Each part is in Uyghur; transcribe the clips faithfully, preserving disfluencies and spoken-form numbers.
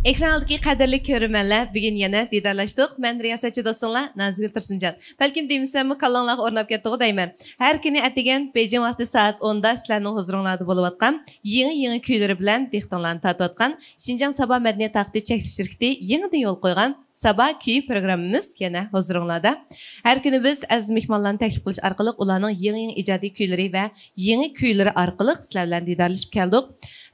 ئېكران ئالدىدىكى قەدىرلىك كۆرۈرمەنلەر، بۈگۈن يەنە دىدارلاشتۇق. مەن رىياسەتچى دوستۇڭلار نازگۈل تۇرسۇنجان. بەلكىم دېمىسەممۇ كاللاڭلارغا ئورناپ كەتتىغۇ دەيمەن. ھەر كۈنى ئەتىگەن بېيجىڭ ۋاقتى سائەت ئوندا سىلەرنىڭ ھۇزۇرۇڭلاردا بولۇۋاتقان يېڭى-يېڭى كۈيلىرى بىلەن دىققىتىڭلارنى تارتىۋاتقان شىنجاڭ سابا مەدەنىيەت تارقىتىش چەكلىك شىركىتى يېڭىدىن يولغا قويغان سابا كۈيى پروگراممىمىز يەنە ھۇزۇرۇڭلاردا. ھەر كۈنى بىز ئەزىز مېھمانلارنى تەكلىپ قىلىش ئارقىلىق ئۇلارنىڭ يېڭى-يېڭى ئىجادىي كۈيلىرى ۋە يېڭى كۈيلىرى ئارقىلىق سىلەر بىلەن دىدارلىشىپ كەلدۇق.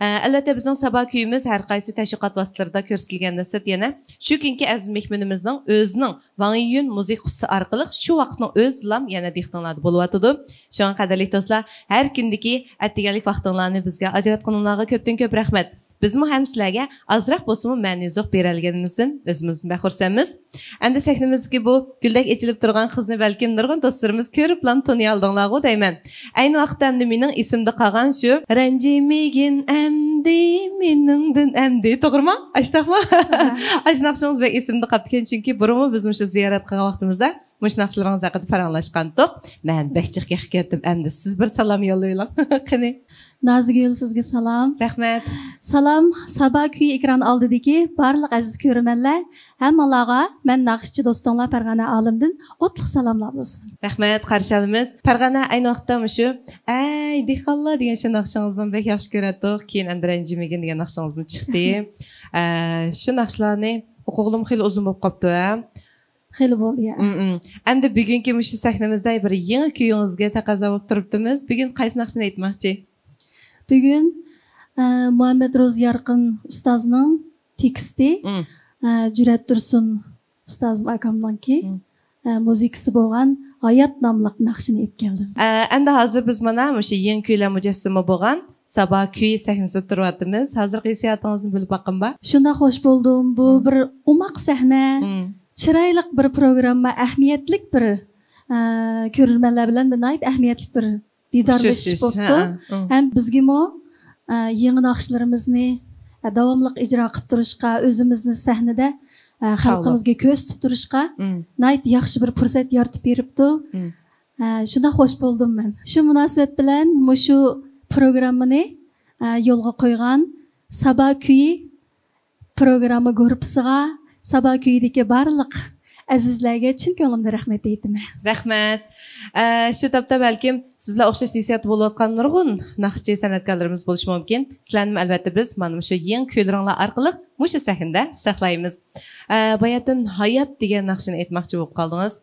ئە، ئەلۋەتتە، بىزنىڭ سابا كۈيىمىز ھەر قايسى تەشۋىقات ۋاسىتىلىرىدا كۆرسىتىلگەندىن سىرت يەنە شۇ كۈنكى ئەزىز مېھمىنىمىزنىڭ ئۆزىنىڭ ۋاڭ يۈن مۇزىكا قۇتىسى ئارقىلىق شۇ ۋاقىتنىڭ ئۆزىدىلا يەنە دىققىتىڭلاردا بولۇۋاتىدۇ. شۇڭا قەدىرلىك دوستلار، ھەر كۈندىكى ئەتىگەنلىك ۋاقتىڭلارنى بىزگە ئاجراتقىنىڭلارغا كۆپتىن كۆپ رەھمەت. بىزمۇ ھەم سىلەرگە ئازراق بولسىمۇ مەنە-يۈزۇق بېرەلىگىنىمىزدىن ئۆزىمىزمۇ بەك خۇرسەنمىز. ئەمدى سەھنىمىزدىكى بۇ گۈلدەك ئېچىلىپ تۇرغان قىزنى بەلكىم نۇرغۇن دوستلىرىمىز كۆرۈپلام تونۇيالىدىڭلارغۇ دەيمەن. ئەينى ۋاقىتتا ئەمدى مېنىڭ ئېسىمدە قالغان شۇ «رەنجىمىگىن ئەمدى مېنىڭدىن ئەمدى»، توغرىمۇ؟ ئاشۇنداقمۇ؟ ئاشۇ ناخشىڭىز بەك ئېسىمدە قاپتىكەن، چۈنكى بۇرۇنمۇ بىز مۇشۇ زىيارەت قىلغان ۋاقتىمىزدا مۇشۇ ناخشىلىرىڭىز ھەققىدە پاراڭلاشقانتۇق. مەن بەك جىق يېقىپ كەتتىم. ئەمدى سىز بىر سالام يوللىۋېلىڭ. قېنى. نازگۈل، سىزگە سالام. رەھمەت. سالام، سابا كۈيى ئېكران ئالدىدىكى بارلىق ئەزىز كۆرۈرمەنلەر، ھەممىڭلارغا مەن ناخشىچى دوستۇڭلار پەرغانە ئالىمدىن ئوتلۇق سالاملار بولسۇن. رەھمەت، قارشى ئالىمىز. پەرغانە، ئەينى ۋاقىتتا مۇشۇ «ئەي دېھقانلار» دېگەن شۇ ناخشىڭىزنى بەك ياخشى كۆرەتتۇق. كېيىن ئەمدى «رەنجىمىگىن» دېگەن ناخشىڭىزمۇ چىقتى. ئە، شۇ ناخشىلارنى ئوقۇغىلىمۇ خېلى ئۇزۇن بولۇپ قاپتۇ، ھە؟ خېلى بولدى، يا. ئەمدى بۈگۈنكى مۇشۇ سەھنىمىزدە بىر يېڭى كۈيىڭىزگە تەقەززا بولۇپ تۇرۇپتىمىز. بۈگۈن قايسى ناخشىنى ئېيتماقچى؟ بۈگۈن، ئە، مۇھەممەت روزى يارقىن ئۇستازنىڭ تېكىستى، ئە، جۈرئەت تۇرسۇن ئۇستازىم ئاكامنىڭكى، ئە، مۇزىكىسى بولغان «ھايات» ناملىق ناخشىنى ئېلىپ كەلدىم. ئە، ئەمدى ھازىر بىز مانا مۇشۇ يېڭى كۈيلەر مۇجەسسىمى بولغان سابا كۈيى سەھنىسىدە تۇرۇۋاتىمىز. ھازىرقى ھېسسىياتىڭىزنى بىلىپ باققىنىم بار. شۇنداق خوش بولدۇم. بۇ بىر ئوماق سەھنە، چىرايلىق بىر پروگرامما، ئەھمىيەتلىك بىر، ئە، كۆرۈرمەنلەر بىلەن ناھايىتى ئەھمىيەتلىك بىر دىدارلىشىش بولۇپتۇ. ھەم بىزگىمۇ، ئە، يېڭى ناخشىلىرىمىزنى، ئە، داۋاملىق ئىجرا قىلىپ تۇرۇشقا، ئۆزىمىزنى سەھنىدە، ئە، خەلقىمىزگە كۆرسىتىپ تۇرۇشقا ناھايىتى ياخشى بىر پۇرسەت يارىتىپ بېرىپتۇ. ئە، شۇنداق خوش بولدۇم مەن. شۇ مۇناسىۋەت بىلەن مۇشۇ پروگراممىنى، ئە، يولغا قويغان سابا كۈيى پروگرامما گۇرۇپپىسىغا، سابا كۈيىدىكى بارلىق ئەزىزلەرگە چىن كۆڭلۈمدىن رەھمەت ئېيتىمەن. رەھمەت. ئە، شۇ تاپتا بەلكىم سىز بىلەن ئوخشاش ھېسسىياتتا بولۇۋاتقان نۇرغۇن ناخشىچى سەنئەتكارلىرىمىز بولۇشى مۇمكىن. سىلەرنىمۇ ئەلۋەتتە بىز مانا مۇشۇ يېڭى كۈيلىرىڭلار ئارقىلىق مۇشۇ سەھنىدە ساقلايمىز. ئە، باياتىن «ھايات» دېگەن ناخشىنى ئېيتماقچى بولۇپ قالدىڭىز.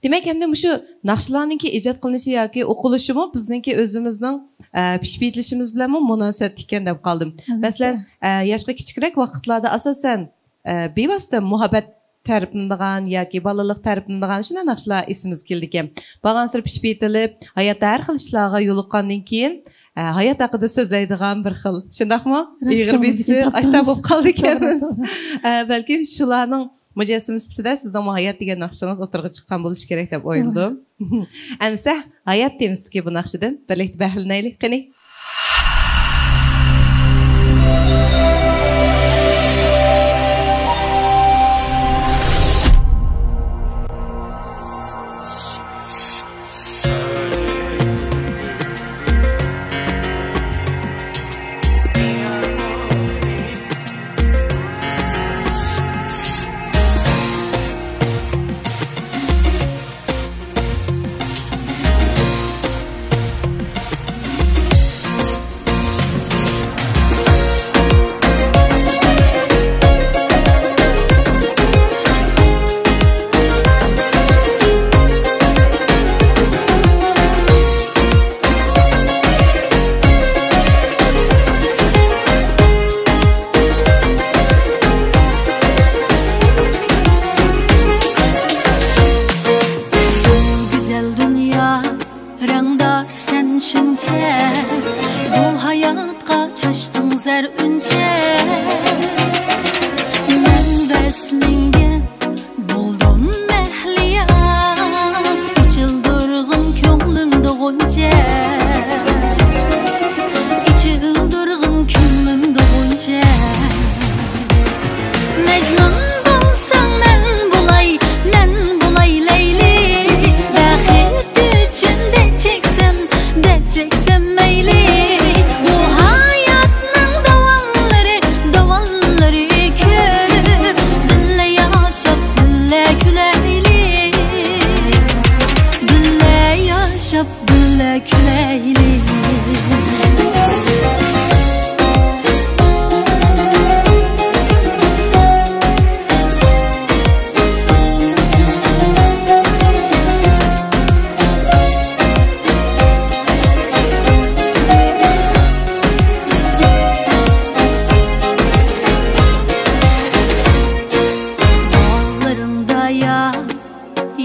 دېمەك، ئەمدى مۇشۇ ناخشىلارنىڭكى ئىجاد قىلىنىشى ياكى ئوقۇلۇشىمۇ بىزنىڭكى ئۆزىمىزنىڭ، ئە، پىشىپ يېتىلىشىمىز بىلەنمۇ مۇناسىۋەتلىك ئىكەن دەپ قالدىم. مەسىلەن، ئە، ياشقا كىچىكرەك ۋاقىتلاردا ئاساسەن، ئە، بىۋاسىتە مۇھەببەت تەرىپلىنىدىغان ياكى بالىلىق تەرىپلىنىدىغان شۇنداق ناخشىلار ئېسىمىزگە كېلىدىكەن. بارغانسېرى پىشىپ يېتىلىپ، ھاياتتا ھەر خىل ئىشلارغا يولۇققاندىن كېيىن، ئە، ھايات ھەققىدە سۆزلەيدىغان بىر خىل. شۇنداقمۇ؟ ئېغىر بېسىپ، ئاشۇنداق بولۇپ قالىدىكەنمىز. ئە، بەلكىم شۇلارنىڭ مۇجەسسىمىسى سۈپىتىدە سىزنىڭمۇ «ھايات» دېگەن ناخشىڭىز ئوتتۇرىغا چىققان بولۇشى كېرەك دەپ ئويلىدىم. ئەمىسە «ھايات» تېمىسىدىكى بۇ ناخشىدىن بىرلىكتە بەھرىلىنەيلى، قېنى.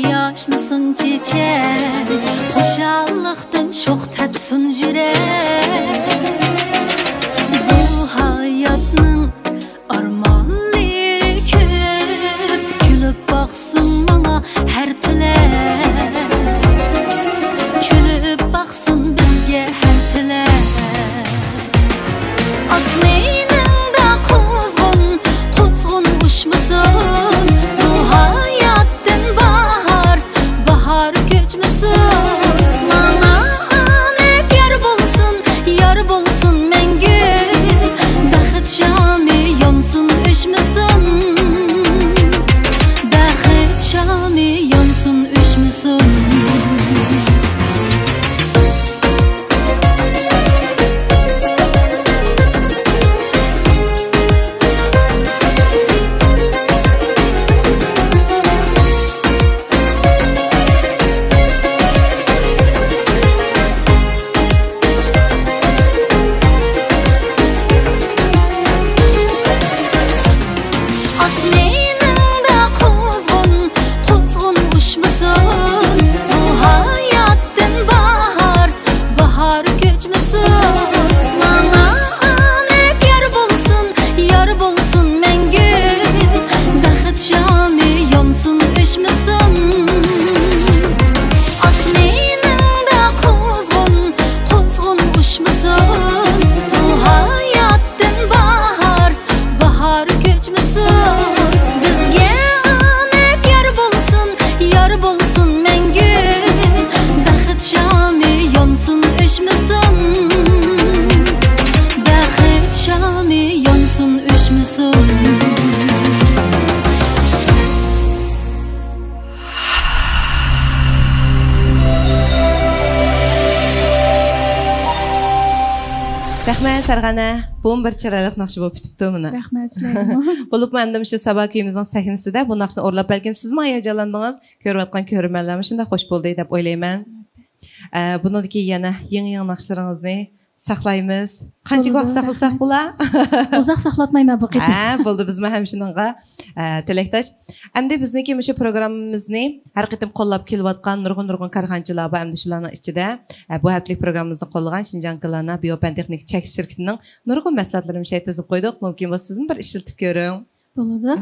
ياشنىسۇن چېچەك، خۇشاللىقتىن شوخ تەپسۇن يۈرەك. بۇ ھاياتنىڭ ئارمانلىرى كۆپ، كۈلۈپ باقسۇن ماڭا ھەر تىلەك. كۈلۈپ باقسۇن بىزگە ھەر تىلەك. ئاسمىنىڭدا قۇزغۇن، قۇزغۇن ئۇچمىسۇن، بۇ ھاياتتىن باھار، باھار كۆچمىسۇن. ماڭا ئامەت يار بولسۇن، يار بولسۇن مەڭگۈ، بەخت شامى يانسۇن ئۆچمىسۇن، بەخت شامى يانسۇن ئۆچمىسۇن. ئاسمىنىڭدا قۇزغۇن، قۇزغۇن ئۇچمىسۇن، بۇ ھاياتتىن باھار، باھار كۆچمىسۇن. ماڭا ئامەت يار بولسۇن، يار بولسۇن مەڭگۈ، بەخت شامى يانسۇن ئۆچمىسۇن. ئاسمىنىڭدا قۇزغۇن، قۇزغۇن ئۇچمىسۇن، بۇ ھاياتتىن باھار، باھار كۆچمىسۇن. بىزگە ئامەت يار بولسۇن، يار بولسۇن مەڭگۈ، بەخت شامى يانسۇن ئۆچمىسۇن، بەخت شامى يانسۇن ئۆچمىسۇن. رەھمەت، پەرغانە. بۇمۇ بىر چىرايلىق ناخشا بولۇپ پۈتۈپتۇ مانا. رەھمەت سىلەرگىمۇ. بولۇپمۇ ئەمدى مۇشۇ سابا كۈيىمىزنىڭ سەھنىسىدە بۇ ناخشىنى ئورلاپ بەلكىم سىزمۇ ھاياجانلاندىڭىز، كۆرۈۋاتقان كۆرۈرمەنلەرمۇ شۇنداق خوش بولدى دەپ ئويلايمەن. ئە، بۇنىڭدىن كېيىن يەنە يېڭى-يېڭى ناخشىلىرىڭىزنى ساقلايمىز. قانچىلىك ۋاقىت ساقلىساق بولا؟ ئۇزاق ساقلاتمايمەن بۇ قېتىم. ھە، بولدى، بىزمۇ ھەم شۇنىڭغا، ئە، تىلەكداش. ئەمدى بىزنىڭكى مۇشۇ پروگراممىمىزنى ھەر قېتىم قوللاپ كېلىۋاتقان نۇرغۇن-نۇرغۇن كارخانىچىلار بار، ئەمدى شۇلارنىڭ ئىچىدە، ئە، بۇ ھەپتىلىك پروگراممىمىزنى قوللىغان شىنجاڭ گىلانا بىيو پەن تېخنىكا چەكلىك شىركىتىنىڭ نۇرغۇن مەھسۇلاتلىرىنى مۇشۇ يەردە تىزىپ قويدۇق. مۇمكىن بولسا سىزمۇ بىر ئىشلىتىپ كۆرۈڭ. بولىدۇ.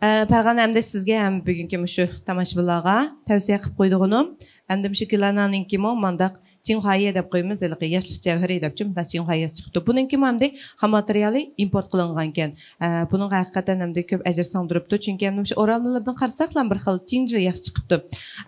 ئە، پەرغانە، ئەمدى سىزگە ھەم بۈگۈنكى مۇشۇ تاماشىبىنلارغا تەۋسىيە قىلىپ قويىدىغىنىم، ئەمدى مۇشۇ گىلانانىڭكىمۇ مانداق جىڭخۇاييې دەپ قويىمىز، ھېلىقى ياشلىق جەۋھىرى دەپچۇ، مۇنداق جىڭخۇاييېسى چىقىپتۇ. بۇنىڭكىمۇ ئەمدى خام ماتېرىيالى ئىمپورت قىلىنغانىكەن. ئە، بۇنىڭغا ھەقىقەتەن ئەمدى كۆپ ئەجىر سىڭدۈرۈپتۇ، چۈنكى ئەمدى مۇشۇ ئورالمىلىرىدىن قارىساقلا بىر خىل جىنجىر ياخشى چىقىپتۇ.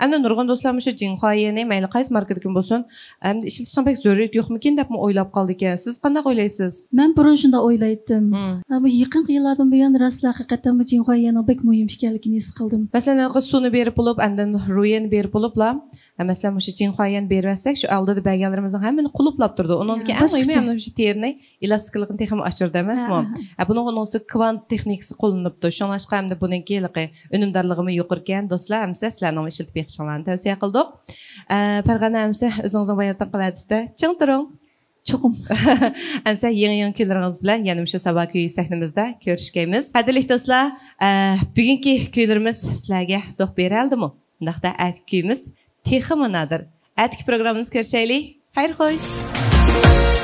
ئەمدى نۇرغۇن دوستلار مۇشۇ جىڭخۇاييېنى مەيلى قايسى ماركىدىكىن بولسۇن، ئەمدى ئىشلىتىشنىڭ بەك زۆرۈرىيىتى يوقمىكىن دەپمۇ ئويلاپ قالىدىكەن. سىز قانداق ئويلايسىز؟ مەن بۇرۇن شۇنداق ئويلايتتىم. مم. ھە، بۇ يېقىنقى يىللاردىن بۇيان راستلا ھەقىقەتەن بۇ جىڭخۇاييېنىڭ بەك مۇھىم ئىكەنلىكىنى ھېس قىلدىم. مەسىلەن، ھېلىقى سۇنى بېرىپ بولۇپ، ئاندىن روييېنى بېرىپ بولۇپلا، ھە، مەسىلەن، مۇشۇ جىڭخۇاييېنى بېرىۋەتسەك، شۇ ئالدىدا بەرگەنلىرىمىزنىڭ ھەممىنى قۇلۇپلاپ تۇرىدۇ. ئۇنىڭدىكى ھە، ئەڭ مۇھىمى باشقىچە. ئەمدى مۇشۇ تېرىنى ئېلاستىكلىقىنى تېخىمۇ ئاشۇرىدۇ ئەمەسمۇ؟ ھە، ھە. ھە، بۇنىڭغا ئۇنىڭ ئۈستىگە كۋانت تېخنىكىسى قوللىنىپتۇ. شۇڭلاشقا ئەمدى بۇنىڭكى ھېلىقى ئۈنۈمدارلىقىمۇ يۇقىرىكەن، دوستلار. ئەمىسە سىلەرنىڭمۇ ئىشلىتىپ بېقىشىڭلارنى تەۋسىيە قىلدۇق. ئە، پەرغانە، ئەمىسە ئۆزىڭىزنىڭ باياناتنىڭ قەۋەتىسىدە چىڭ تۇرۇڭ. چوقۇم. ئەمىسە يېڭى-يېڭى كۈيلىرىڭىز بىلەن يەنە مۇشۇ سابا كۈيى سەھنىمىزدە كۆرۈشكەيمىز. قەدىرلىك دوستلار، ئە، بۈگۈنكى كۈيلىرىمىز سىلەرگە زوق بېرەلدىمۇ؟ ئۇنداقتا ئەتىكى كۈيىمىز تېخىمۇ نادىر. ئەتىكى پروگراممىمىزدا كۆرۈشەيلى. خەير خوش.